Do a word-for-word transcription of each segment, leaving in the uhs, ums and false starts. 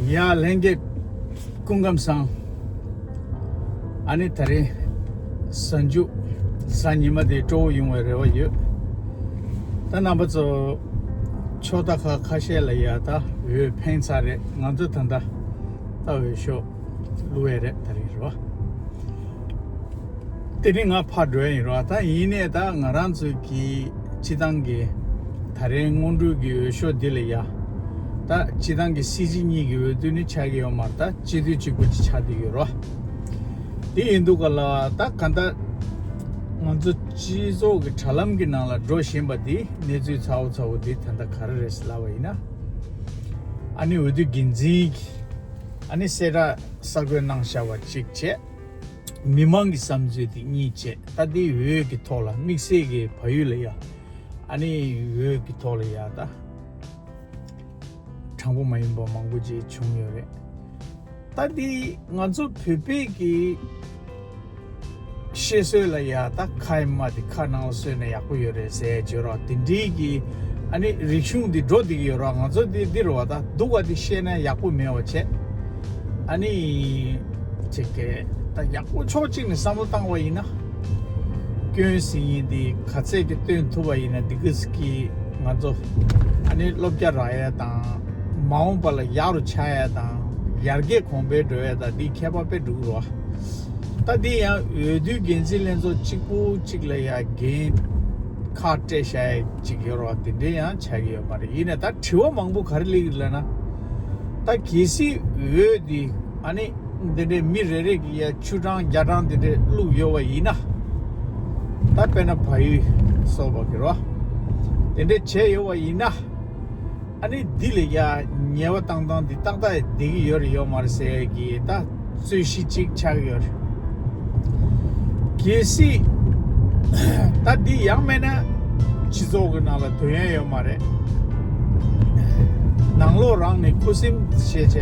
ཡ་ལྷན་རྒྱས་སྐུ་ཁམས་བཟང་། ཨ་ནི་ད་རེས་གཟའ་མཇུག་གཟའ་ཉི་མ་དེ་སྤྲོ་བོ་ཡོང་བའི་རེ་བ་ཡོད། ད་རྣམ་པ་ཚོ་ཕྱོགས་མཐའ་ཁ་ཁ་ཤས་ལ་ཡ་ད་འོད་ཕེབས་ཚར་རེད། ང་ཚོ་ད་ལྟ་ད་འོད་ཤོག་བླུག་ཡས་རེད། ད་རེས་རེད་བ། དེ་ནི་ང་ཕར་འགྲོ་ཡ་ཡིན་རོགས། ད་ཡིན་ནའི་ད་ང་རང་ཚོའི་གི་སྤྱི་བཏང་གི་ད་རེས་སྔོན་འགྲོའི་གི་འོས་ཤོག་འདི་ལ་ཡ། ད་སྤྱི་བཏང་གི་སྲིད་སྤྱི་གཉིས་ཀྱི་འོས་བསྡུ་ནི་ཆགས་ཀྱི་ཡོད་མ་རེད། ད་སྤྱི་འཐུས་གཅིག་པུ་ཅིག་ཆགས་བསྡད་ཡོད་རོགས། དེ་ཡིན་དུས་ག་ལ་ད་ག་ད་ང་ཚོ་སྤྱི་ཚོགས་ཀྱི་དྲ་ལམ་གྱི་ནང་ལ་འགྲོ་བཞིན་པ་འདི་གནས་ཚུལ་ཚ་བོ་ཚ་བོ་འདི་ད་ལྟ་ག་རེ་རེད་ལབ་པ་ཡིན་ན། ཨ་ནི་འོས་བསྡུ་འགན་འཛིན་གྱི་ཨ་ནི་གསལ་བསྒྲགས་གསར་འགོད་གནང་བཞག་པ་གཅིག་བྱས། མི་མང་གི་བསམ་ཚུལ་དེ་གཉིས་བྱས། ད་དེ་འོས་ཀྱི་ཐོག་ལ་དམིགས་བསལ་གྱི་བལ་ཡུལ་ལ་ཡ། ཨ་ནི་འོས་ཀྱི་ཐོག་ལ་ཡ་ད་དྲང་པོ་མ་ཡིན་པ་མང་པོ་ཅིག་བྱུང་ཡོད་རེད། ད་དེ་ང་ཚོ་བོད་པའི་གི་བཤད་སྲོལ་ལ་ཡ་ད་ཁ་ཡི་མ་དེ་ཁ་ནང་ལ་གསོས་ན་ཡག་པོ་ཡོད་རེད་ཟེར་བརྗོད་རོགས། དེ་འདྲའི་གི་ཨ་ནི་རིག་གཞུང་འདི་འགྲོ་བསྡད་ཀྱི་ཡོད་རོགས། ང་ཚོ་འདི་འདི་རུ་བ་ད་སྡུག་པ་འདི་བཤད་ན་ཡག་པོ་མེད་པ་བྱས། ཨ་ནི་ཅིག་གི་ད་ཡག་པོ་ཕྱོགས་གཅིག་ནས་བསམ་བློ་བཏང་བ་ཡིན་ན། སྐྱོན་ཟེར་མཁན་འདི་ག་ཚད་ཀྱི་སྟོན་ཐུབ་པ་ཡིན་ན་འདི་གིས་ཀྱི་ང་ཚོ་ཨ་ནི་བློ་རྒྱ་རག་ཡ་དང་། མ་འོངས་པ་ལ་ཡག་རུ་ཆགས་ཡ་དང་། ཡར་རྒྱས་གོང་འཕེལ་འགྲོ་ཡ་དང་འདི་ཁྱད་པར་དཔེ་འགྲོ་གི་རེད་བ། ད་འདི་ཡང་འོས་བསྡུ་འགན་འཛིན་ལྷན་ཚོགས་གཅིག་པུ་གཅིག་ལ་ཡ་འགན་ཁག་སྤྲད་བཞག་ཡ་གཅིག་ཡོད་རེད་བ། དེ་འདྲའི་ཡང་ཆགས་ཀྱི་ཡོད་མ་རེད། ཡིན་ནའི་ད་དྲི་བ་མང་པོ་ག་རེ་སླེབས་ཀྱི་རེད་ལབ་ན། ད་གལ་སྲིད་འོས་འདི་ཨ་ནི་འདི་འདྲའི་མི་རེ་རེ་གི་ཡ་བཅུ་གྲངས་བརྒྱ་གྲངས་འདི་འདྲའི་བླུགས་ཡོད་པ་ཡིན་ན། ད་དཔེར་ན་བལ་ཡུལ་སོགས་པ་གི་རོ། དེ་འདྲའི་བྱས་ཡོད་པ་ཡིན་ན། ཨ་ནི་འདི་ལ་ཡ་ཉེས་པ་བཏང་སྟངས་འདི་ཏག་ཏག་བསྡད་ཀྱི་ཡོད་རེད་ཡོད་མ་རེད་ཟེར་གི་ད་རྩོད་གཞི་གཅིག་ཆགས་ཀྱི་ཡོད་རེད། གལ་སྲིད་ད་འདི་ཡང་མེད་ན་སྤྱི་ཚོགས་ཀྱི་ནང་ལ་དོན་ཡ་ཡོད་མ་རེད། ནང་ལོགས་རང་ནས་ཁུ་སིམ་བྱས་བྱས་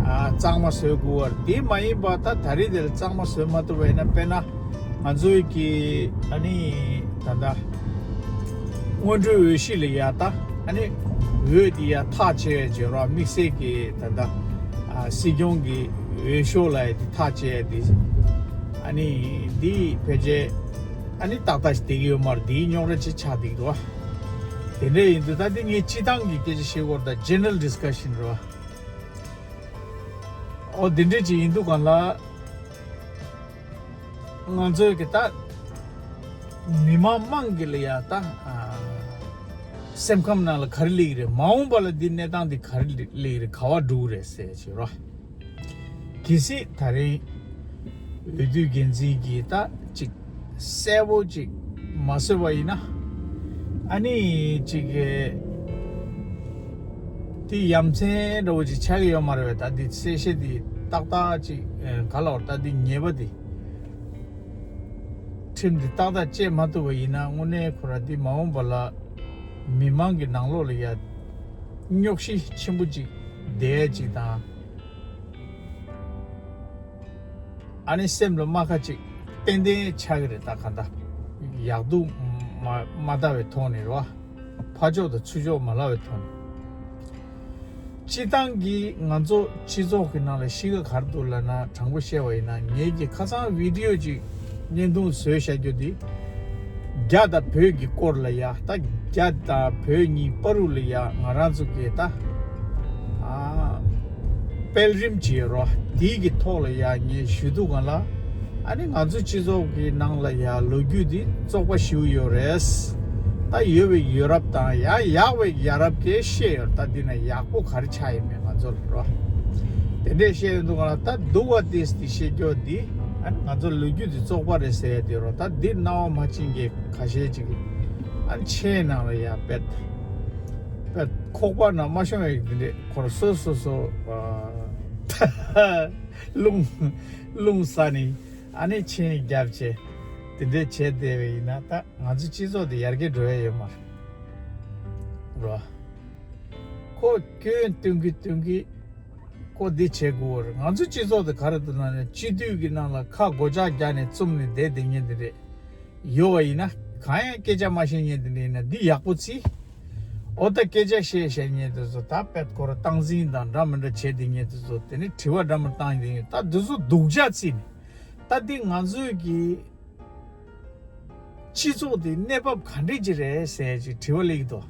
ཨ་གཙང་མ་བཟོ་དགོས་པ་རེད། དེ་མ་ཡིན་པ་ད་ད་རེས་དེ་ལ་གཙང་མ་བཟོ་མ་ཐུབ་པ་ཡིན་ན། དཔེར་ན་ང་ཚོའི་གི་ཨ་ནི་ད་ལྟ་སྔོན་འགྲོའི་འོས་གཞི་ལ་ཡ་ད་ཨ་ནི་འོས་དེ་ཡ་ཐག་བཅད་ཡ་བྱེད་རོགས། དམིགས་བསལ་གི་ད་ལྟ་ཨ་སྲིད་སྐྱོང་གི་འོས་ཤོག་ལ་ཡ་དེ་ཐག་བཅད་ཡ་དེ་ཨ་ནི་འདི་ཕལ་ཆེར་ཨ་ནི་ཏག་ཏག་ཞིག་བསྡད་ཀྱི་ཡོད་མ་རེད། འདིའི་རྙོག་དྲ་ཅིག་ཆགས་བསྡད་ཀྱི་འདུག་བ། དེ་འདྲ་ཡིན་དུས་ད་འདི་ངས་སྤྱི་བཏང་གི་སྐད་ཆ་བཤད་སྐོར་དང་general discussion་རེད་བ། ཨོ་དེ་འདྲ་ཅིག་ཡིན་དུས་གང་ལ། ང་ཚོའི་གི་ད་མི་མང་མང་གི་ལ་ཡ་ད་ཨ་སེམས་ཁམས་ནང་ལ་ག་རེ་སླེབས་ཀྱི་རེད། མ་འོངས་པ་ལ་འདི་གནས་སྟངས་འདི་ག་རེ་སླེབས་ཀྱི་རེད། ག་བ་འགྲོ་གི་རེད་ཟེར་བྱས་རོ། གལ་སྲིད་ད་རིང་འོས་བསྡུ་འགན་འཛིན་གྱིས་ད་ཅིག་གསལ་པོ་ཅིག་མ་བཟོས་པ་ཡིན་ན། ཨ་ནི་ཅིག་གི་དེ་ཡ་མཚན་འདྲ་བོ་ཅིག་ཆགས་ཀྱི་ཡོད་མ་རེད་པས། ད་འདི་གསལ་བཤད་འདི་ཏག་ཏག་ཅིག་ག་ལ་བར་ད་འདི་ཉེས་པ་འདི། ཁྲིམས་འདི་ཏག་ཏག་བཅད་མ་ཐུབ་པ་ཡིན་ན། དངོས་གནས་ཁོ་ར་འདི་མ་འོངས་པ་ལ་མི་མང་གི་ནང་ལོགས་ལ་ཡ་རྙོག་གཞི་ཆེན་པོ་ཅིག་བསྡད་ཅིག་དང་། ཨ་ནི་སེམས་ལ་རྨ་ཁ་ཅིག་ཏན་ཏན་ཆགས་ཀྱི་རེད། ད་ག་འདྲ་ཡག་སྡུག་མ་མ་ལྟ་བའི་ཐོག་ནས་རེད་བ། ཕར་ཕྱོགས་དང་ཚུར་ཕྱོགས་མ་ལབ་པའི་ཐོག་ནས། སྤྱི་བཏང་གི་ང་ཚོ་སྤྱི་ཚོགས་ཀྱི་ནང་ལ་གཤིས་ཀ་ག་རེ་འདུག་ལབ་ན། དྲང་པོ་བཤད་པ་ཡིན་ན། ངེད་ཀྱིས་ཁ་སང་བི་ཌི་ཡོ་ཅིག་བརྙན་ཐུང་བཟོས་བཞག་རྒྱུ་འདི། རྒྱ་དང་བོད་ཀྱི་སྐོར་ལ་ཡ། ད་རྒྱ་དང་བོད་གཉིས་བར་དུ་ལ་ཡ་ང་རང་ཚོ་གིས་ད་ཨ་སྤེལ་རིམ་བྱས་རོ། དེའི་གི་ཐོག་ལ་ཡ་ངས་ཞུ་དུས་གང་ལ། ཨ་ནི་ང་ཚོ་སྤྱི་ཚོགས་ཀྱི་ནང་ལ་ཡ་ལོ་རྒྱུས་འདི་བཙོག་པ་ཞེ་པོ་ཡོད་རེད། ད་ཡོད་པའི་ཡོད་རབས་དང་ཡང་ཡག་པའི་ཡག་རབས་སྐད་བཤད་ཡོད། ད་འདི་ན་ཡག་པོ་ག་རེ་ཆགས་ཡིན་མེད་ང་ཚོ་ལ་རོ། དེ་འདྲས་བཤད་ཡོང་དུས་གང་ལ་ད་སྡུག་པ་ཏིས་ཏི་བཤད་རྒྱུ་འདི། ཨ་ནི་ང་ཚོ་ལོ་རྒྱུས་འདི་བཙོག་པ་རེད་ཟེར་ཡ་དེ་རོ། ད་འདི་སྣང་བ་མ་བྱིན་མཁན་ཁ་ཤས་ཅིག་ཨ་ནི་མཆན་ནང་ལ་ཡ་དཔེ་དཔེ་ཁོག་པ་ནང་མ་ཤོང་བའི་འདི་འདྲས་ཁོ་ར་སོ་སོ་སོ་ཨ་རླུང་རླུང་ཟ་ནི། ཨ་ནི་མཆན་བརྒྱབ་བྱས་དེ་འདྲས་བྱས་བསྡད་པ་ཡིན་ན། ད་ང་ཚོ་སྤྱི་ཚོགས་འདི་ཡར་རྒྱས་འགྲོ་ཡ་ཡོད་མ་རེད་རོ། ཁོ་སྐྱོན་སྟོན་གི་སྟོན་གི་ཁོ་འདི་བྱེད་དགོས་རེད། ང་ཚོ་སྤྱི་ཚོགས་འདི་ག་རེ་འདུག་ན་ནི། སྤྱི་འཐུས་ཀྱི་ནང་ལ་ཁ་སྒོ་ལྕགས་བརྒྱབ་ནས་བཙུམ་ནས་བསྡད་བསྡད་མཁན་འདི་རེད། ཡོད་པ་ཡིན་ན། གང་ཡང་སྐད་ཆ་མ་བཤད་མཁན་དེ་འདྲ་ཡིན་ན་འདི་ཡག་པོ་བརྩི། འོ་ད་སྐད་ཆ་བཤད་བཤད་མཁན་དེ་ཚོ་ད་དཔེ་ཁོ་ར་སྟངས་འཛིན་དང་འདྲ་མི་འདྲ་བྱེད་དེ་མཁན་དེ་ཚོ་དེ་ནི་དྲི་བ་འདྲ་མི་བཏང་དེ་མཁན་ད་དེ་ཚོ་སྡུག་ཅག་བརྩིས་ནས་ད་འདི་ང་ཚོའི་གི་སྤྱི་ཚོགས་དེ་གནས་བབ་ག་འདྲས་ཅིག་རེད་ཟེར་ཅིག་དྲི་བ་སླེབས་ཀྱི་འདུག་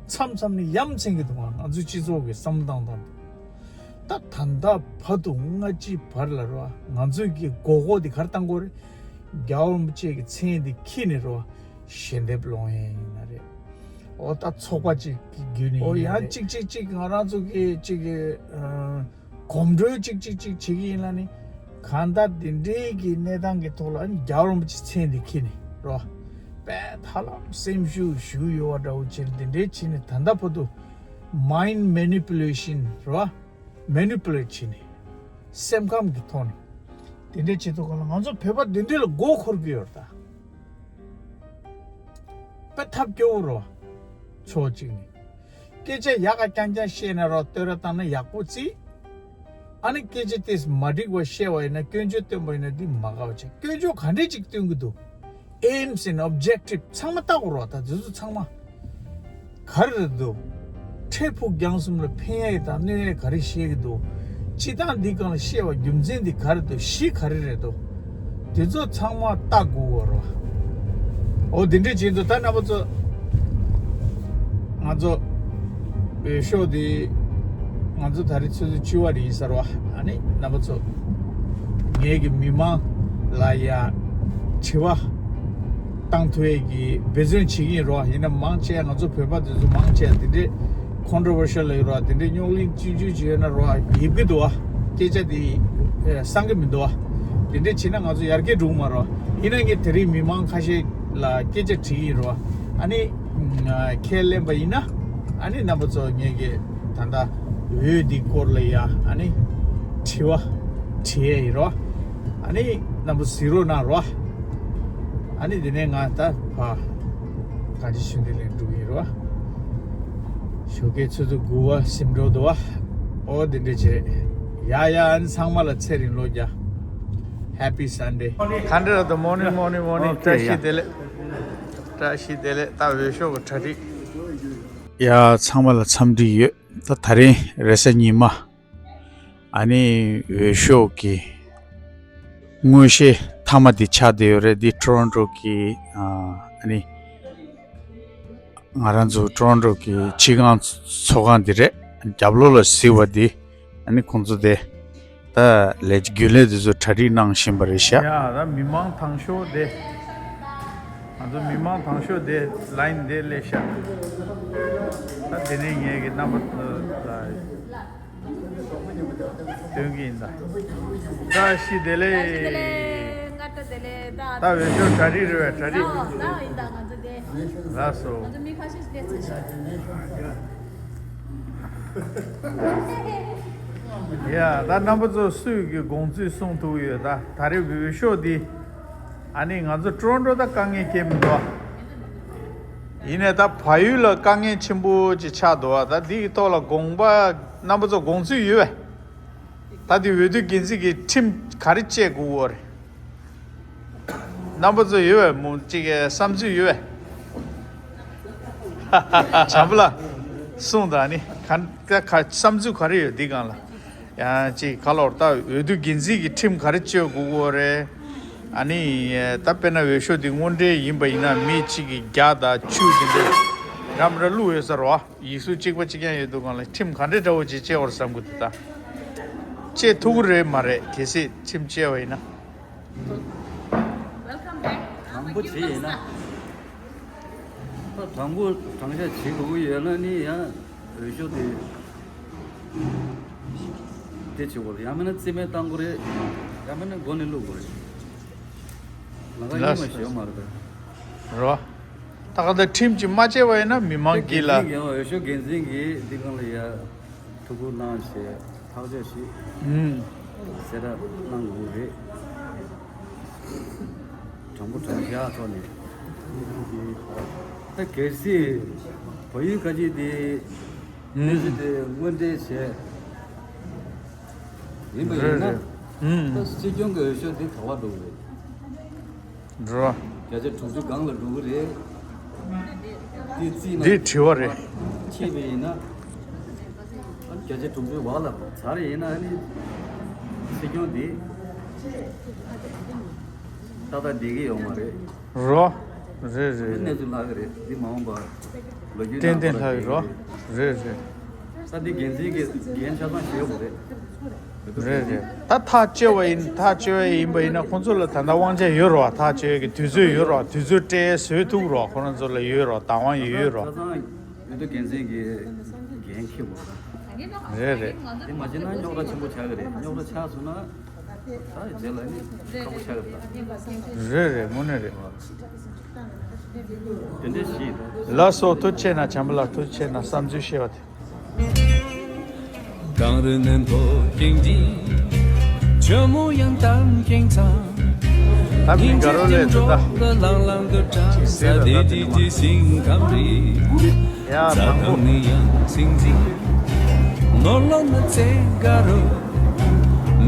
མཚམས་མཚམས་ནི་ཡ་མཚན་གྱི་འདུག་ང་ང་ཚོའི་སྤྱི་ཚོགས་ཀྱི་བསམ་བློ་བཏང་སྟངས་དེ་ད་ད་ལྟ་བར་དུ་སྔ་ཕྱི་བར་ལ་རོ་ང་ཚོའི་གི་མགོ་སྐོར་དེ་ག་རེ་བཏང་དགོས་རེད། རྒྱལ་བ་རིན་པོ་ཆེ་གི་མཚན་དེ་འཁྱེར་ནས་རོ། ཞལ་འདེབས་སློང་ཡས་ཡིན་ན་རེད། འོ་ད་ཚོགས་པ་གཅིག་གི་བརྒྱུད་ནས་འོ་ཡིན་ན་ཡང་རེད། གཅིག་གཅིག་གཅིག་ང་རང་ཚོ་གི་གཅིག་གི་ཨ་གོམ་བགྲོད་གཅིག་གཅིག་གཅིག་བྱེད་ཀྱི་ཡིན་ལ་ནི་གང་ལྟར་འདི་འདྲའི་གི་གནས་སྟངས་ཀྱི་ཐོག་ལ་ཨ་ནི་རྒྱལ་བ་རིན་པོ་ཆེ་མཚན་འདི་འཁྱེར་ནས་རོ། དཔེ་ཧ་ལམ་སེམས་ཤུགས་ཞུ་ཡོད་པ་འདྲ་བོ་བྱས་འདི་འདྲའི་བྱས་ནས་ད་ལྟ་བར་དུ་mind manipulation རོ། manipulate བྱས་ནས་སེམས་ཁམས་ཀྱི་ཐོག་ནས་དེ་འདྲའི་བྱེད་ཐུབ་ག་ལ་ང་ཚོ་བོད་པ་དེ་འདྲའི་ལ་མགོ་འཁོར་གི་ཡོད་རེད་ད། དཔེ་ཐབས་སྐྱོ་བོ་རོ། ཕྱོགས་གཅིག་ནས། སྐད་ཆ་ཡག་ག་རྐྱང་རྐྱང་བཤད་ན་རོ་བསྟོད་ར་བཏང་ན་ཡག་པོ་བརྩི། ཨ་ནི་སྐད་ཆ་དེ་མ་འགྲིག་པ་བཤད་པ་ཡིན་ན་སྐྱོན་བརྗོད་བཏོན་པ་ཡིན་ན་འདི་མ་དགའ་བ་བྱེད་སྐྱོན་བརྗོད་ག་འདྲས་ཅིག་བཏོན་གི་འདུག aims and objective ཚང་མ་བལྟ་དགོས་རོགས་ད་དེ་ཚོ་ཚང་མ་ག་རེ་རེད་འདུག་འཕྲལ་ཕུགས་རྒྱང་གསུམ་ལ་ཕན་ཡ་ཡི་དང་གནོད་ཡ་ག་རེ་བཤད་གི་འདུག་སྤྱི་བཏང་འདི་སྒང་ལ་བཤད་པ་རྒྱུ་མཚན་འདི་ག་རེ་འདུག་གཞི་ག་རེ་རེད་འདུག་དེ་ཚོ་ཚང་མ་བལྟ་དགོས་རོགས། འོ་དེ་འདྲས་བྱེད་འདུག་ད་རྣམ་པ་ཚོ་ང་ཚོ་འོས་ཤོག་དེ་ང་ཚོ་ད་རེས་ཆུ་ཚོད་བཅུ་པ་རེད་ཡིན་ཟེར་བ་ཨ་ནི་རྣམ་པ་ཚོ་ངེད་ཀྱི་མི་མང་ལ་ཡ་དྲི་བ་བཏང་ཐུབ་ཡས་ཀྱི་འབད་བརྩོན་བྱེད་ཀྱི་ཡིན་རོགས། ཡིན་ན་མང་ཆེ་ང་ཚོ་བོད་པ་དེ་ཚོ་མང་ཆེ་དེ་འདྲས་ཁོན་ཊོ་ཝར་ཤལ་ལ་ཡོད་རོགས། དེ་འདྲས་རྙོག་གླེང་ཆུང་ཆུང་ཅིག་ཡོད་ན་རོགས་ཡིབ་ཀྱི་འདུག་བ། སྐད་ཆ་དེ་ཨེ་གསང་གི་མི་འདུག་བ། དེ་འདྲས་བྱས་ན་ང་ཚོ་ཡར་རྒྱས་འགྲོ་གི་མ་རེད་བ། ཡིན་ན་ངས་དེ་རིང་མི་མང་ཁ་ཤས་ལ་སྐད་ཆ་དྲིས་ཀྱི་ཡིན་རེད་བ། ཨ་ནི་ཨ་ཁས་ལེན་པ་ཡིན་ན་ཨ་ནི་རྣམ་པ་ཚོ་ངས་ཀྱི་ད་ལྟ་འོས་འདི་སྐོར་ལ་ཡ་ཨ་ནི་དྲི་བ་དྲི་ཡས་ཡིན་རེད་བ། ཨ་ནི་རྣམ་པ་གཟིགས་རོགས་གནང་རོགས། ཨ་ནི་དེ་ནས་ང་ད་ཕ་གང་ཅི་ཞུ་འདི་ལས་འགྲོ་གི་ཡིན་རོ། ཞོགས་ཀའི་ཆུ་ཚོད་དགུ་པ་ཟིན་འགྲོ་འདུག་བ། ཨོ་དེ་འདྲ་བྱེད། ཡ་ཡ་ཨ་ནི་ཚང་མ་ལ་ཚེ་རིང་ལོ་བརྒྱ། Happy Sunday། ག་འདྲ་ར་འདུག Morning, morning, morning. Okay, བཀྲ་ཤིས་བདེ་ལེགས། བཀྲ་ཤིས་བདེ་ལེགས། ད་འོས་ཤོག་གི་གྲ་སྒྲིག་ཡ་ཚང་མ་ལ་འཚམས་འདྲི་ཡོད། ད་ད་རིང་རེས་གཟའ་ཉི་མ། ཨ་ནི་འོས་ཤོག་གི་དངོས་གཞི་མཐའ་མ་འདི་ཆགས་བསྡད་ཡོད་རེད། འདི་ཊོ་རོན་ཊོ་གི་ཨ་ནི་ང་རང་ཚོ་ཊོ་རོན་ཊོ་གི་སྤྱི་ཁང་ཚོགས་ཁང་འདི་རེད། རྒྱབ་ལོགས་ལ་གཟིགས་པ་འདི་ཨ་ནི་ཁོང་ཚོ་དེ་ད་ལས་རྒྱུན་ལས་འདི་ཚོ་གྲ་སྒྲིག་གནང་བཞིན་པ་རེད་ཤག་ཡ་ད་མི་མང་དང་ཤོག་དེ་ང་ཚོ་མི་མང་དང་ཤོག་དེ་ལའིན་དེ་སླེབས་ཤག་ད་དེ་ནས་ངས་ཀྱི་རྣམ་པ་ཚོ་ལ། སྟོན་གྱི་ཡིན་ད། བཀྲ་ཤིས་བདེ་ལེགས། བཀྲ་ཤིས་བདེ་ལེགས། སྔ་དྲོ་བདེ་ལེགས། ད་འོས་ཤོག་གྲ་སྒྲིག་རེད་པས། གྲ་སྒྲིག་ལགས་ལགས་ཡིན་ད་ང་ཚོ་དེ། ལགས་སོ། ང་ཚོ་མི་ཁ་ཤས་སླེབས་ཚར་ཤག་ཡ་ད་རྣམ་པ་ཚོ་སུས་ཀྱི་དགོངས་ཚུལ་གསུང་ཐུབ་ཡོད། ད་ད་རེས་འོས་ཤོག་འདི། ཨ་ནི་ང་ཚོ་ཊོ་རོན་ཊོ་ད་དཀའ་ངལ་སྐྱེལ་མི་འདུག་ཡིན་ནའི་ད་བལ་ཡུལ་ལ་དཀའ་ངལ་ཆེན་པོ་ཅིག་ཆགས་འདུག་ད་འདི་གི་ཐོག་ལ་དགོངས་པ་རྣམ་པ་ཚོ་དགོངས་ཚུལ་ཡོད་པས། ད་འདི་འོས་བསྡུ་འགན་འཛིན་གྱི་ཁྲིམས་ག་རེ་བཅད་དགོས་ཀྱི་ཡོད་རེད། རྣམ་པ་ཚོ་ཡོད་པས་མོ་གཅིག་གི་བསམ་ཚུལ་ཡོད་པས། བྱམས་པ་ལགས་གསུངས་དང་ནི་ག་ག་བསམ་ཚུལ་ག་རེ་ཡོད་འདི་སྒང་ལ། ཡང་ཅིག་ག་ལོར་ད་འོས་བསྡུ་འགན་འཛིན་གྱི་ཁྲིམས་ག་རེ་གཅོད་དགོས་ཀྱི་ཡོད་རེད། ཨ་ནི་ད་དཔེར་ན་འོས་ཤོག་འདི་དངོས་འབྲེལ་ཡིན་པ་ཡིན་ན་མི་གཅིག་གིས་བརྒྱ་དང་བཅུ་དེ་འདྲ་རམ་ར་བླུགས་ཡོད་ས་རེད་བ། ཡིག་གཟུགས་གཅིག་པ་གཅིག་རྐྱང་ཡོད་དུས་སྒང་ལ་ཁྲིམས་ག་འདྲ་འདྲ་བོ་ཅིག་བཅད་དགོས་རེད་བསམ་གྱི་འདུག་ད་བཅད་ཐུབ་ཀྱི་རེད་མ་རེད། གལ་སྲིད་ཁྲིམས་བཅད་པ་ཡིན་ན། དྲང་པོ་བྱས་ཡིན་ན། ད་དྲང་པོ་དྲང་བཞག་བྱེད་དགོས་ཀྱི་ཡོད་ན་ནི་ཡང་འོས་ཤོག་དེ་དེ་བྱེད་དགོས་རེད། ཡང་མིན་ན་རྩིས་མེད་བཏང་དགོས་རེད། ཡང་མིན་ན་མགོ་ནས་བླུག་དགོས་རེད། ལ་ཁ་གཉིས་མ་ཞེ་པོ་མ་རེད་པས། རེད་བ། ད་ག་ད་ཁྲིམས་ཀྱིས་མ་བཅད་པ་ཡིན་ན་མི་མང་གིས་ལ། འགན་འཛིན་གྱི་འོས་ཤོག་འགན་འཛིན་གྱིས་འདི་སྒང་ལ་ཡ། ཐུགས་ཁུར་གནང་བྱས་ཐག་གཅོད་ཞིག་ཨུམ། གསལ་བསྒྲགས་གནང་དགོས་རེད། དྲང་པོ་དྲང་བཞག་ཐོག་ནས། ད་གལ་སྲིད་བལ་ཡུལ་ཁ་ཆེ་དེ་ཨུམ། གནས་ཚུལ་དེ་དངོས་འབྲེལ་བྱས་ཡིན་པ་ཡིན་ན། རེད་རེད། ཨུམ། ད་སྲིད་སྐྱོང་གི་འོས་ཤོག་དེ་ག་པར་འགྲོ་གི་རེད། འགྲོ། བརྒྱ་ཆ་དྲུག་ཅུ་སྒང་ལ་འགྲོ་གི་རེད། འདི་རྩིས་ན། འདི་དྲི་བ་རེད། ཆེ་བ་ཡིན་ན་བརྒྱ་ཆ་དྲུག་ཅུ་བར་ལ་ཚར་ཡིན་ན་ནི་སྲིད་སྐྱོང་འདི་ཏག་ཏག་བསྡད་ཀྱི་ཡོད་མ་རེད། རོ། རེད་རེད། གནས་ཚུལ་ལྷག་གི་རེད། འདི་མ་འོངས་པར་ལོ་རྒྱུས་ཏན་ནང་ཏན་ལྷག་གི་རོ། རེད་རེད། ད་འདི་འགན་འཛིན་གྱི་འགན་ཆ་ཚང་བཞེས་དགོས་རེད། རེད་རེད། ད་ཐག་བཅད་པ་ཡིན། ཐག་བཅད་པ་ཡིན་པ་ཡིན་ན་ཁོང་ཚོ་ལ་ད་ལྟ་དབང་ཆ་ཡོད་རོ། ཐག་བཅད་ཀྱི་དུས་ཚོད་ཡོད་རོ། དུས་ཚོད་སྤྲད་བཟོས་ཐུབ་རོ། ཁོ་རང་ཚོ་ལ་ཡོད་རོ། བདག་དབང་ཡོད་ཡོད་རོ། ཆ་ཚང་འོས་བསྡུ་འགན་འཛིན་གྱི་འགན་འཁྱེར་དགོས་རེད། རེད་རེད། དེ་མ་བྱས་ན་རྙོག་དྲ་ཆེན་པོ་ཆགས་ཀྱི་རེད། རྙོག་དྲ་ཆགས་སོང་ན་ད་རྗེས་ལ་ནི་ཁག་པོ་ཆགས་ཀྱི་རེད། རེད་རེད། དངོས་གནས་རེད། དེ་འདྲ་ཞིག་ལགས་སོ། ཐུགས་རྗེ་ཆེ་གནང་། བྱམས་པ་ལགས་ཐུགས་རྗེ་ཆེ་གནང་། བསམ་ཚུལ་བཤད་པ་དེ། གངས་རི་ནས་མཐོ་ཞིང་འཇིག་ཆུ་མོ་ཡང་དྭངས་ཤིང་གཙང་། ད་མི་དགའ་རོགས་ལས་དེ་ད། ལང་ལང་དུ་གྲགས་ས་དེ་དེ་དེ་ཞིང་ཁམས་རི། ཡ་རྩྭ་ཐང་པོ། ཐང་ནི་ཡང་སིང་སིང་། ནོར་ལོ་ནི་ཚེ་དགའ་རུ།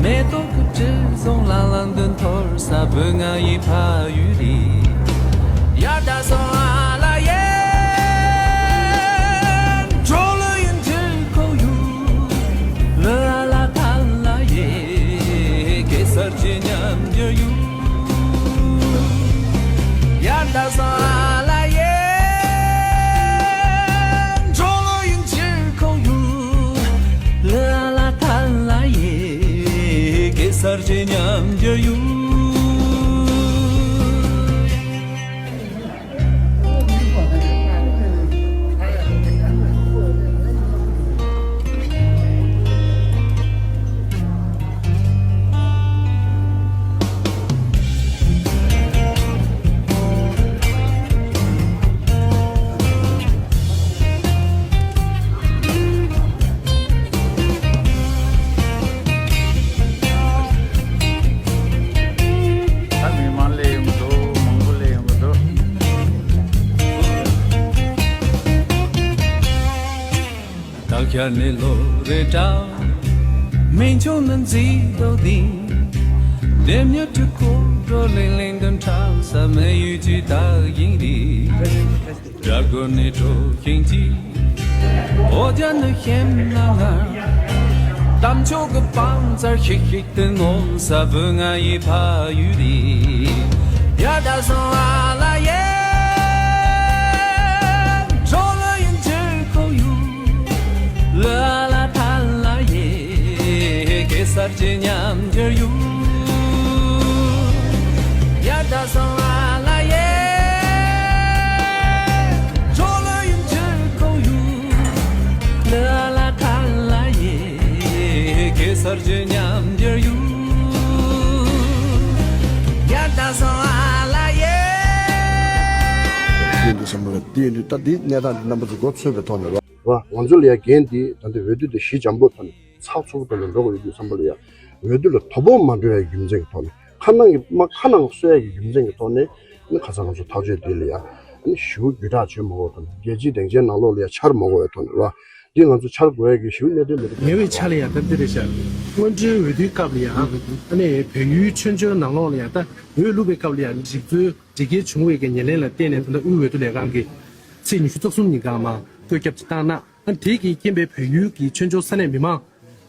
མེ་ཏོག་གི་དྲི་བསུང་ལང་ལང་དུ་འཐོར་ས་བོད་ང་ཡི་ཕ་ཡུལ་རི། ཡ་ད་སོང་ཨ་ལ་ཡེ། འགྲོ་ལུ་ཡིན་དྲི་ཁོ་ཡུ། ལ་ཨ་ལ་ཐ་ལ་ཡེ། གེ་སར་གྱི་ཉམས་འགྱུར་ཡུ། ཡ་ད་སོང་ཨ་ལ་ཡེ། འགྲོ་ལུ་ཡིན་དྲི་ཁོ་ཡུ། ལ་ཨ་ལ་ཐ་ལ་ཡེ། གེ་སར་གྱི་ཉམས་འགྱུར་ཡུ། ད་མི་མང་སླེབས་ཡོང་གི་འདུག་མང་པོ་སླེབས་ཡོང་གི་འདུག་ད་ཤར་ནས་ལོ་རེ་འདྲ། མི་ཆུང་ནི་མཛེས་ལྡོག་ལྡིང་། ལྡེམ་མྱུར་དུ་ཀོ་གྲོ་ལིང་ལིང་དུ་འཁྲབ་ས་མི་ཡུལ་གྱི་དག་ཡིན་རེད། སྦྲ་གུར་ནས་འཕྲོ་ཤིང་གཅིག་འོ་ཇ་ནི་ཤེམ་ན་ངར། གཏམ་ཆོག་གི་པང་ཙར་ཤིག་ཤིག་ཏུ་ངོམ་ས་བུ་ང་ཡི་ཕ་ཡུལ་རེད། ཡ་ད་སོང་ཨ་ལ་ཡེ། འགྲོ་ལ་ཡིན་ཅིར་ཁོ་ཡུ། ལ་ལ་ཐ་ལ་ཡེ། གེ་སར་གྱི་ཉམས་འགྱུར་ཡུ། ཡ་ད་སོང་ཨ་ལ་ཡེ། འགྲོ་ལ་ཡིན་ཅིར་ཁོ་ཡུ། ལ་ལ་ཐ་ལ་ཡེ། གེ་སར་གྱི་ཉམས་འགྱུར་ཡུ། ཡ་ད་སོང་ཨ་ལ་ཡེ། ཡིན་འདུག་བསམ་པ་ལ་དེ་ཡིན་དུས་ད་འདི་གནས་སྟངས་འདི་རྣམ་པ་ཚོ་མགོ་ཚོས་པའི་ཐོག་ནས་རོགས། རོགས། ང་ཚོ་ལ་ཡ་འགན་འདི་ད་ལྟ་འོས་བསྡུ་དེ་ཞི་འཇམ་པོ་ཐོག་ནས་ཚགས་ཚུད་པོ་ཐོག་ནས་འགྲོ་དགོས་ཡོད་དུས་བསམ་པ་ལ་ཡ་འོས་བསྡུ་ལ་དོ་ཕོག་མ་འགྲོ་ཡ་རྒྱུ་མཚན་གྱི་ཐོག་ནས། ཁ་ནང་གི་དམག་ཁ་ནང་གསོ་ཡ་གི་རྒྱུ་མཚན་གྱི་ཐོག་ནས་ནི་ཁ་སང་ང་ཚོ་ཐག་གཅོད་དེ་ལ་ཡ་ནི་ཞེ་པོ་བརྒྱུད་བསྒྲགས་བྱེད་མ་དགོས་པའི་ཐོག་ནས། རྒྱལ་སྤྱིའི་སྡིངས་ཆའི་ནང་ལོགས་ལ་ཡ་འཆར་མ་དགོས་པའི་ཐོག་ནས་ར། འདི་ང་ཚོ་འཆར་དགོས་ཡ་གི་ཞེ་པོ་གནད་དོན་མི་འདུག་ཉེ་བའི་ཆར་ལ་ཡ་ད་འདི་རེད་ཤག་སྔོན་འགྲོའི་འོས་བསྡུའི་སྐབས་ལ་ཡ་ཨ་ནི་བལ་ཡུལ་ཆོས་འབྱོར་ནང་ལོགས་ལ་ཡ་ད་འོས་བླུག་པའི་སྐབས་ལ་ཡ་སྒྲིག་འཛུགས་འགྲིག་གལ་བྱུང་བའི་གི་ཉེར་ལེན་ལ་བརྟེན་ནས་ད་ལྟ་དབུས་འོས་བསྡུ་ལས་ཁང་གིས་ཚེས་ཉི་ཤུ་རྩ་གསུམ་ཉིན་གང་མ་བཀོད་ཁྱབ་ཅིག་བཏང་ན། ཨ་དེ་གི་རྐྱེན་པས་བལ་ཡུལ་གྱི་ཆོས་འབྱོར་ས་གནས་མི་མང་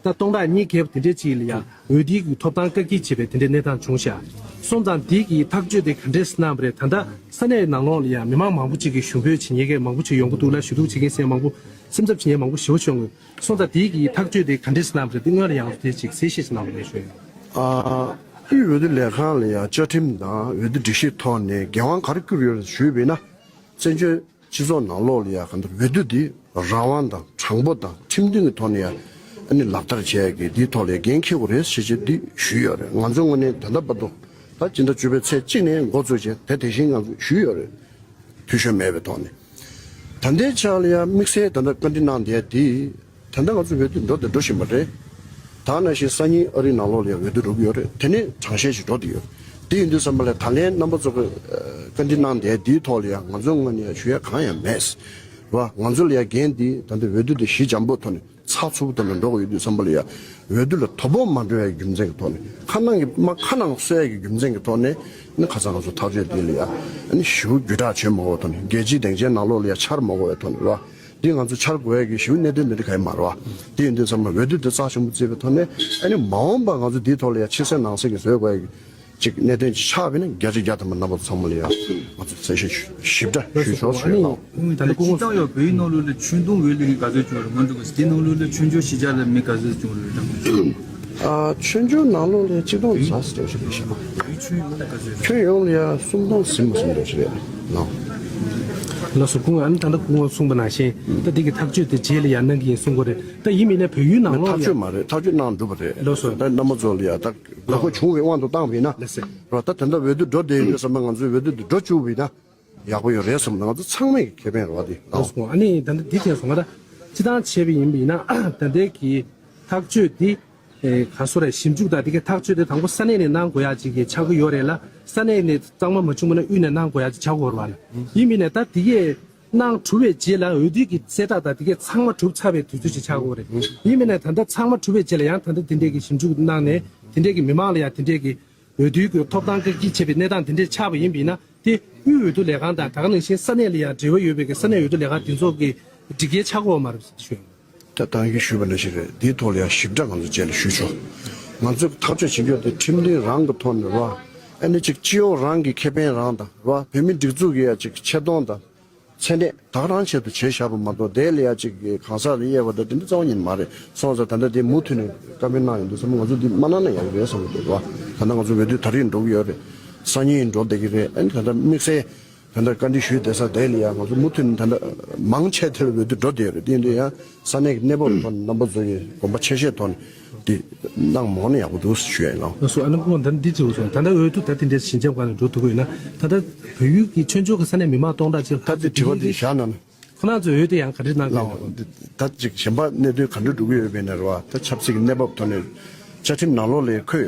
ད་སྟོང་ཕྲག་གཉིས་བརྒལ་བ་དེ་འདྲས་ཅིག་ལ་ཡང་འོས་བསྡུའི་གི་ཐོབ་ཐང་བཀག་སྐྱིལ་བྱེད་པའི་དེ་འདྲའི་གནས་སྟངས་བྱུང་ཤག་སོང་ཙང་དེ་གི་ཐག་གཅོད་དེ་ག་འདྲས་གནང་བ་རེད། ད་ལྟ་ས་གནས་ནང་ལོགས་ལ་ཡང་མི་མང་མང་པོ་ཅིག་གིས་ཞུ་འབོད་བྱེད་མཁན་གྱི་མང་པོ་ཅིག་ཡོང་གི་འདུག་ལ། ཞུ་གཏུག་བྱེད་མཁན་ཟེར་མང་པོ་སེམས་འཚབ་བྱེད་མཁན་མང་པོ་ཞེ་པོ་བྱུང་གི། སོང་ཙང་དེ་གི་ཐག་གཅོད་དེ་ག་འདྲས་གནང་བ་རེད། དེ་སྔོན་ལ་ཡང་དེ་ཅིག་གསལ་བཤད་ཅིག་གནང་རོགས་ཞུ་ཡིན། ཨ། དབུས་འོས་བསྡུ་ལས་ཁང་ལ་ཡང་བཅའ་ཁྲིམས་དང་འོས་བསྡུ་སྒྲིག་གཞིའི་ཐོག་ནས་འགན་དབང་ག་རེ་བསྐུར་ཡོད་རེད་ཞུས་པ་ཡིན་ན། བཙན་བྱོལ་སྤྱི་ཚོགས་ནང་ལོགས་ལ་ཡ་ག་འདྲ་འོས་བསྡུ་འདི་རང་དབང་དང་དྲང་པོ་དང་ཁྲིམས་མཐུན་གྱི་ཐོག་ནས་ཡ་ཨ་ནི་ལག་བསྟར་བྱས་ཀྱི་འདིའི་ཐོག་ལ་འགན་འཁྱེར་དགོས་རེད་ཞེས་བྱས་འདི་ཞུས་ཡོད་རེད། ང་ཚོ་ངོས་ནས་ད་ལྟ་བར་དུ་ད་སྤྱི་ཟླ་བཅུ་པའི་ཚེས་གཅིག་ནས་འགོ་བཙུགས་བྱས་དེ་དེ་བཞིན་ང་ཚོ་ཞུས་ཡོད་རེད། འཐུས་ཤོར་མེད་པའི་ཐོག་ནས། ད་ལྟའི་ཆ་ལ་ཡ་དམིགས་བསལ་ད་ལྟ་བཀའ་འདྲི་གནང་བསྡད་འདི། ད་ལྟ་ང་ཚོ་འོས་བསྡུ་འགྲོ་དང་འགྲོ་བཞིན་པ་རེད། ད་ནང་བཞིན་སང་ཉིན་ཨ་རིའི་ནང་ལོགས་ལ་ཡང་འོས་བསྡུ་འགྲོ་གི་ཡོད་རེད། དེ་ནི་གྲངས་བཤེར་ཞིག་འགྲོ་བསྡད་ཡོད། དེ་ཡིན་དུས་ཙམ་པ་ལ་ད་ལན་རྣམ་པ་ཚོ་གི་བཀའ་འདྲི་གནང་བསྡད་འདིའི་ཐོག་ལ་ཡང་ང་ཚོའི་ངོས་ནས་ཡང་ཞུ་ཡ་གང་ཡང་མེད། རེད་བ། ང་ཚོ་ལ་ཡང་འགན་འདི་ད་ལྟ་འོས་བསྡུ་དེ་ཞི་འཇམ་པོ་ཐོག་ནས་ཚགས་ཚུད་པོ་ཐོག་ནས་འགྲོ་དགོས་ཡོད་དུས་ཙམ་པ་ལ་ཡང་འོས་བསྡུ་ལ་དོ་ཕོག་མ་འགྲོ་ཡ་རྒྱུ་མཚན་གྱི་ཐོག་ནས། ཁ་ནང་གི་དམག་ཁ་ནང་གསོ་ཡ་གི་རྒྱུ་མཚན་གྱི་ཐོག་ནས་ནི་ཁ་སང་ང་ཚོ་ཐག་གཅོད་འདི་ལ་ཡང་ནི་ཞེ་པོ་བརྒྱུད་བསྒྲགས་བྱེད་མ་དགོས་པའི་ཐོག་ནས། རྒྱལ་སྤྱིའི་སྡིངས་ཆའི་ནང་ལོགས་ལ་ཡང་འཆར་མ་དགོས་པའི་ཐོག་ནས་རེད་བ། འདི་ང་ཚོ་འཆར་དགོས་ཡ་གི་ཞིའུ་གནད་དོན་འདི་འདྲ་ག་ཡི་མ་རེད་བ། དེ་ཡིན་དུས་ཚང་མ་འོས་བསྡུ་འདི་རྩ་ཆེན་པོ་བརྩིས་པའི་ཐོག་ནས་ཨ་ནི་མ་འོངས་པ་ང་ཚོ་འདིའི་ཐོག་ལ་ཡ་ཕྱི་གསལ་ནང་གསལ་གྱི་བཟོས་དགོས་ཡ་གི་ཅིག་གནད་དོན་ཅིག་ཆགས་པ་ཡིན་ན་བརྒྱ་ཆ་བརྒྱ་ཐམ་པ་རྣམ་པ་ཚང་མ་ལ་ཡ་ང་ཚོ་གསལ་བཤད་ཞིབ་ཕྲ་ཞུས་ཆོག་ཞུས་གནང་། ད་ལྟ་སྤྱིར་བཏང་ཡང་བོད་ཡིག་ནང་ལོགས་ལ་ཆོས་དུང་འོས་བླུགས་མཁན་ག་ཚོད་བྱུང་རེད་མ་འགྲོ་གི་དེ་ནང་ལོགས་ལ་ཆོས་འབྱོར་གཞིས་ཆགས་ལ་མི་ག་ཚོད་བྱུང་རེད་དྲང་། ཨ་ཆོས་འབྱོར་ནང་ལོགས་ལ་ཆིག་སྟོང་ཙམ་ཞིག་རེད་ཤག་ཆོས་ཡོངས་ལ་ཡ་སུམ་སྟོང་ཟིན་མ་སོང་འདྲ་ཞིག་རེད་ལགས། ལགས་སོ། སྐུ་ངོ་ཨ་ནི་ད་ལྟ་སྐུ་ངོ་གསུངས་པ་ནང་བཞིན་ད་འདི་གི་ཐག་གཅོད་དེ་རྗེས་ལ་ཡང་གནང་གི་ཡིན་གསུང་གི་རེད། ད་ཡིན་མིན་ན་བལ་ཡུལ་ནང་ལོགས་ལ་ཐག་གཅོད་ཡང་མ་རེད། ཐག་གཅོད་གནང་འགྲོ་བ་རེད། ལགས་སོ། ད་རྣམ་པ་ཚོ་ལ་ཡ་ད་དགོས་མཁོ་བྱུང་བའི་དབང་དུ་བཏང་བ་ཡིན་ན་ལགས་སོ། རོ་ད་ད་ལྟ་འོས་བསྡུ་འགྲོ་བསྡད་ཡོད་དུས་ཙམ་པ་ང་ཚོ་འོས་བསྡུ་འདི་འགྲོ་བཅུག་པ་ཡིན་ན་ཡག་པོ་ཡོད་རེད་བསམ་ན་ང་ཚོ་ཚང་མས་ཁེ་ཕན་རེད་བ་དེ། ལགས་སོ། ཨ་ནི་ད་ལྟ་འདི་བྱས་སོང་ང་ད་སྤྱིར་བཏང་བྱས་པ་ཡིན་པ་ཡིན་ན་ད་ལྟའི་གི་ཐག་གཅོད་འདི་ཨེ་ག་སོ་རེད། ཞིབ་འཇུག་དང་དེ་གའི་ཐག་གཅོད་དེ་དང་པོ་ས་གནས་ནས་གནང་དགོས་ཡག་ཅིག་གི་ཆགས་ཀྱི་ཡོད་རེད་ལ། ས་གནས་ནས་གཙང་མ་མ་བྱུང་བ་ན་དབུས་ནས་གནང་དགོས་ཡག་ཅིག་ཆགས་ཀྱི་ཡོད་རེད་བ་ལ། ཡིན་མིན་ནས་ད་དེ་གས་གནང་གྲུབ་པའི་རྗེས་ལ་འོས་བསྡུ་གི་གསལ་བསྒྲགས་དང་དེ་གས་ཚང་མ་གྲུབ་ཚར་བའི་དུས་ཚོད་ཅིག་ཆགས་ཀྱི་ཡོད་རེད། ཡིན་མིན་ནས་ད་ལྟ་ཚང་མ་གྲུབ་པའི་རྗེས་ལ་ཡང་ད་ལྟ་དེ་འདྲས་ཀྱི་ཞིབ་འཇུག་གནང་ནས་དེ་འདྲས་ཀྱི་མི་མང་ལ་ཡང་དེ་འདྲས་ཀྱི་འོས་བསྡུའི་གི་ཐོབ་ཐང་བཀག་སྐྱིལ་བྱས་པའི་གནས་སྟངས་དེ་འདྲས་ཆགས་པ་ཡིན་པ་ཡིན་ན་དེ་དབུས་འོས་བསྡུ་ལས་ཁང་དང་ད་ག་ནང་བཞིན་ས་གནས་ལ་ཡང་འབྲེལ་བ་ཡོད་པའི་གི་ས་གནས་འོས་བསྡུ་ལས་ཁང་དེ་ཚོ་གི་སྒྲིག་འགལ་ཆགས་ཀྱི་ཡོད་མ་རེད་ཞུ། ད་ད་གིན་ཞུས་པ་ནང་བཞིན་རེད། འདིའི་ཐོག་ལ་ཡང་ཞིབ་ཕྲ་ང་ཚོ་རྗེས་ལ་ཞུས་ཆོག་ང་ཚོས་ཐག་གཅོད་བྱེད་རྒྱུ་དེ་ཁྲིམས་མཐུན་རང་གི་ཐོག་ནས་རེད་བ། ཨ་ནི་ཅིག་སྤྱི་ཡོངས་རང་གི་ཁེ་ཕན་རང་དང་རེད་བ། བོད་མི་སྒྲིག་འཛུགས་ཀྱི་ཡ་ཅིག་ཆེ་མཐོང་དང་མཚན་གནས་ད་ག་རང་ཆེད་དུ་བྱས་བཞག་པ་མ་གཏོགས་དེ་ལ་ཡ་ཅིག་གང་ཟག་ལ་དབྱེ་བ་དང་དེ་འདྲ་རྩ་བ་ཉིད་མ་རེད། སོང་ཙང་ད་ལྟ་དེ་མུ་མཐུད་ནས་བཀའ་མོལ་གནང་ཡོང་དུས་ཙམ་ང་ཚོ་འདི་མ་གནང་ན་ཡག་གི་རེད་བསམ་གྱི་འདུག་རེད་བ། ད་ལྟ་ང་ཚོ་འོས་བསྡུ་ད་རེས་འགྲོ་གི་ཡོད་རེད། སང་ཉིན་འགྲོ་བསྡད་ཀྱི་རེད། ཨ་ནི་ད་ལྟ་དམིགས་བསལ་ད་ལྟ་བཀའ་འདྲི་ཞུས་བསྡད་ས་དེ་ལ་ཡང་ང་ཚོ་མུ་མཐུད་ནས་ད་ལྟ་མང་ཆེ་དེ་ལ་འོས་བསྡུ་འགྲོ་བསྡད་ཡོད་རེད། དེ་ཡིན་དུས་ཡང་ས་གནས་ཀྱི་གནས་བབ་ཐོག་ནས་རྣམ་པ་ཚོ་ཡི་དགོངས་པ་ཆེ་བཞེས་ཐོག་ནས་དེ་གནང་མ་འོང་ན་ཡག་པོ་འདུག་ཞུ་ཡ་ཡིན་ལགས། ལགས་སོ། ཨ་ནི་སྐུ་ངོ་ད་འདི་དྲི་བ་སོང་། ད་ལྟ་འོས་བསྡུ་ད་དེ་འདྲའི་ཞི་འཇམ་སྒང་ནས་འགྲོ་ཐུབ་ཀྱི་ཡོད་ན་ད་ལྟ་བལ་ཡུལ་གྱི་ཆོས་ཕྱོགས་ཀྱི་ས་གནས་མི་མང་སྟོང་ཕྲག་ཅིག་ད་དེ་དྲི་བ་དེ་བཞག་གནང་ན། ཁོ་རང་ཚོས་འོས་བསྡུ་ཡང་ག་འདྲ་གནང་གི་ཡོད་ན། ད་ཅིག་གཞན་པ་གནད་དོན་ག་འདྲ་འགྲོ་གི་ཡོད་པ་ཡིན་ན་རེད་བ། ད་ཆབ་སྲིད་ཀྱི་གནས་བབ་ཐོག་ནས་བཅའ་ཁྲིམས་ནང་ལོགས་ལ་འཁོད།